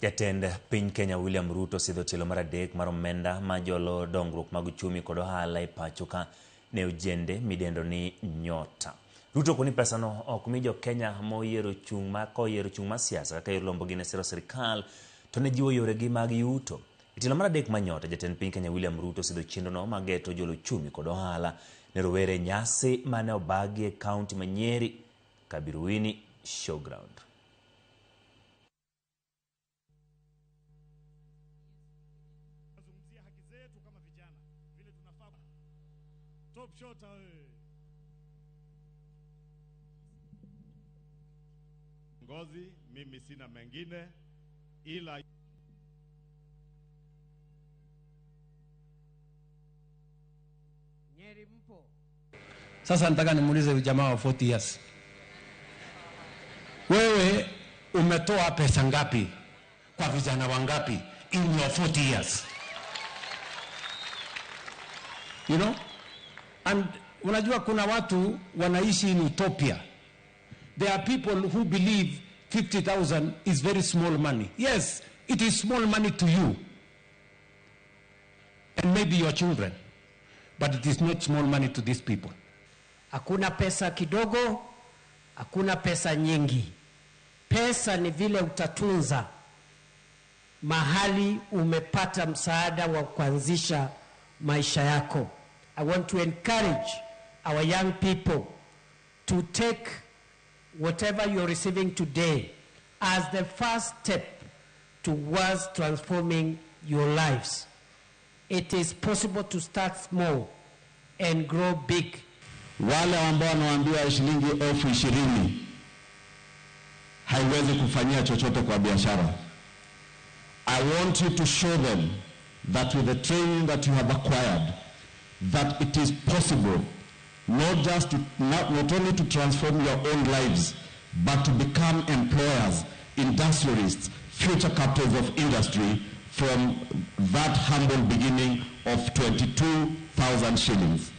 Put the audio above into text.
Jatend piny Kenya William Ruto osidho tielo mar adek mar omenda ma jolo dongruok mag uchumi kod ohala e pacho ka ne ojende midendo ni Nyota. Ruto koni pesano ok mi jo Kenya moyiero chung' ma koyiero chung' mar siasa kaka yor lombogi ne siro sirikal to ne jiwo yoregi mag yuto. E tielo mar adek mar Nyota, jatend piny Kenya William Ruto osidho chenrono mageto jolo uchumi kod ohala ne rowere e nyasi mane obagi e kaunti ma Nyeri, Kabiruini Showground. Tunazungumzia haki zetu kama vijana, vile tunafaa. Top shot wewe. Ngozi, mimi sina mengine ila Nyeri mpo. Sasa nataka nimuulize jamaa wa 40 years, wewe umetoa pesa ngapi kwa vijana wangapi in your 40 years? You know? And unajua kuna watu wanaishi in utopia. There are people who believe 50,000 is very small money. Yes, it is small money to you and maybe your children, but it is not small money to these people. Hakuna pesa kidogo, hakuna pesa nyingi. Pesa ni vile utatunza mahali umepata msaada wa kuanzisha maisha yako. I want to encourage our young people to take whatever you're receiving today as the first step towards transforming your lives. It is possible to start small and grow big. Wale ambao wanawaambia shilingi 20,000 haiwezi kufanyia chochote kwa biashara. I want you to show them that with the training that you have acquired, that it is possible not only to transform your own lives, but to become employers, industrialists, future captains of industry from that humble beginning of 22,000 shillings.